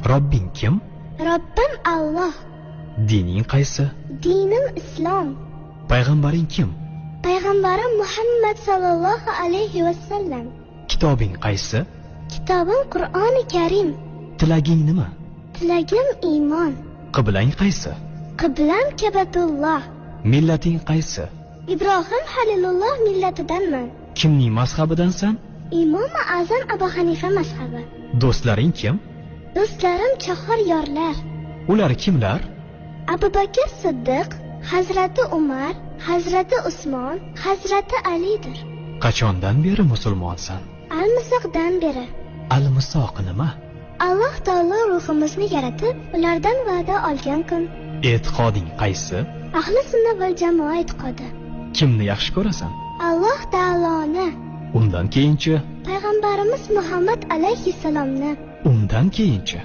Robbing kim? Robbim Alloh. Dining qaysi? Dinim islom. Payg'ambaring kim? Payg'ambarim Muhammad sallallohu alayhi va sallam. Kitobing qaysi? Kitobim Qur'oni Karim. Tilaging nima? Tilagim iymon. Qiblang qaysi? Qiblam Kabatulloh. Millating qaysi? Ibrohim Halilulloh millatidanman. Kimning mazhabidansan? Imomi Azam Abu Hanifa mazhabi. Do'stlaring kim? Do'stlarim chahar yorlar. Ular kimlar? Abu Bakr Siddiq, Hazrati Umar, Hazrati Usmon, Hazrati Alidir. Qachondan beri musulmonsan? Almisoqdan beri. Almisoq nima? Alloh taolo ruhimizni yaratib, ulardan va'da olgan kun. E'tiqoding qaysi? Ahli sunna val jamoa e'tiqodi. Kimni yaxshi ko'rasan? Alloh taoloni, Undan keyinchi? Payg'ambarimiz Muhammad alayhissalomni, Undan keyinchi?